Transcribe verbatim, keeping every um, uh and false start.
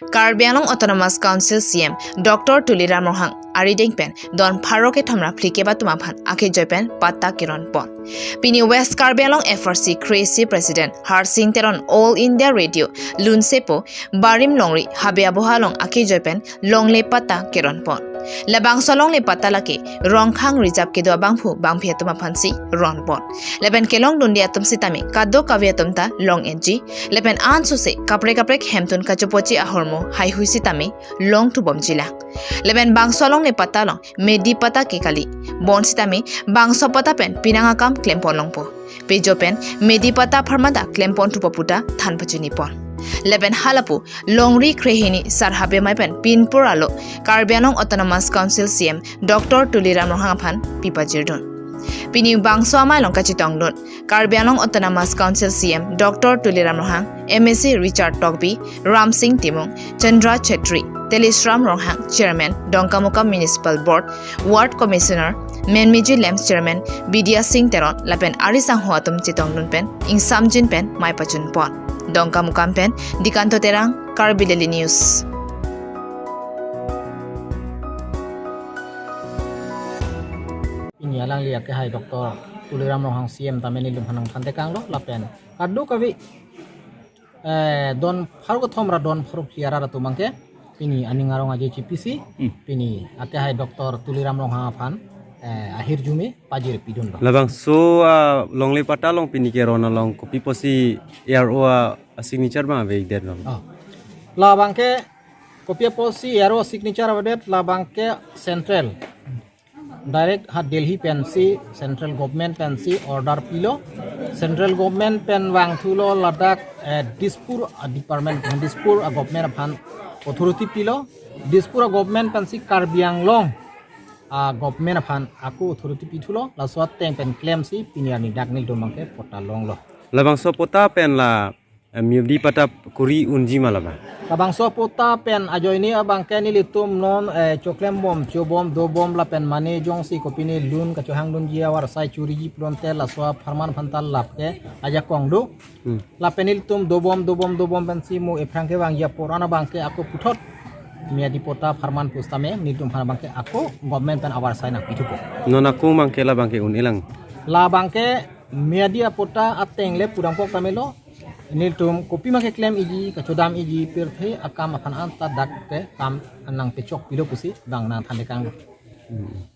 Karbi Anglong Autonomous Council C M Doctor Tuliram Ronghang arideng pen don pharo kethom ra phlikep atum aphan akejoi pen patta keron pon. Pini West Karbi Anglong F R C Kre-isi President Harsing Teron All India Radio lunsepo Barim Longri Habe Aboha along akejoi pen longle patta keron pon. Labangso longle patta lake Rongkhang Reserve kedo abangphu bangphi atum aphansi ron pon. Lapen kelongdunde atum sitame kadokave atum ta long-etji. Lapen ansose kaprek kaprek hemtun kachopochi ahormu haihui sitame longthu bomjilang. Lapen bangso longle patta along medi patta ke kali. Bonsitame bangso patta pen penang akam klempon longpo. Pejo pen medi patta apharman ta klempon thupo puta than pachini pon. Lapen halapu Longri Kre-hini Sar Habe Amei pen pinpur alo Karbi Anglong Autonomous Council C M Doctor Tuliram Ronghang aphan pipajirdun. Pini bangso amei along kachetongdun Karbi Anglong Autonomous Council C M Doctor Tuliram Ronghang, M A C Richard Tokbi, Ramsing Timung, Chandra Chetri, Telishram Ronghang, Chairman, Dongkamukam Municipal Board, Ward Commissioner, Menmiji Lamps Chairman Bidya Singh Teron lapen ari sangho atum chetongdun pen ingsamjin pen mei pachun pon. Dongkamukam pen Dikanto Terang, Karbi Daily News. Pini alangli akehai Doctor Tuliram Ronghang C M tame nelitum aphan nangthantekanglo lapen kadokave, eh, don pharo kethom ra don pharo phli arat atum abangke pini aning arong aje chipisi, Hmm. pini akehai Doctor Tuliram Ronghang aphan, eh, ahirjume pajir pidunlo. Labangso, ah, longle patta along pini keron along kopi apotsi A R O a, a signature abang avedet lo? Oh. Labangke kopi apotsi A R O signature avedet, labangke central. Direct ha Delhi pensi, central government pensi order pilo. Central government pen vangthulo ladak, eh, Dispur a department, Dispur a government aphan authority pilo. Dispur a government pensi Karbi Anglong a government aphan ako authority pithulo. Laso ateng pen klemsi pini arni dak nelitum abangke patta longlo. Labangso patta pen la, eh, medi patta kori unji ma laba? Labangso patta pen ajoine abangke nelitum non, eh, choklem bom, chobom, dobom lapen mane jongsi kopine lun kachohangdunji avarsai choriji pulote laso apharman aphan ta lap ke ajakong do. Hmm. Lapen nelitum dobom, dobom, dobom pensi mo ephrang kevangji apor an abangke ako puthot medi patta apharman pusitame nelitum aphan abangke ako government pen avarsai nangpithupo. Non ako abangke labangke un-elang? Labangke medi patta ateng le pudamkok tame lo. Nelitum kopima keklem-iji, kachodam-iji, pirthe akam aphan anta dak ke kam nangpechok pilo pusi bang nangthantekang. Hmm.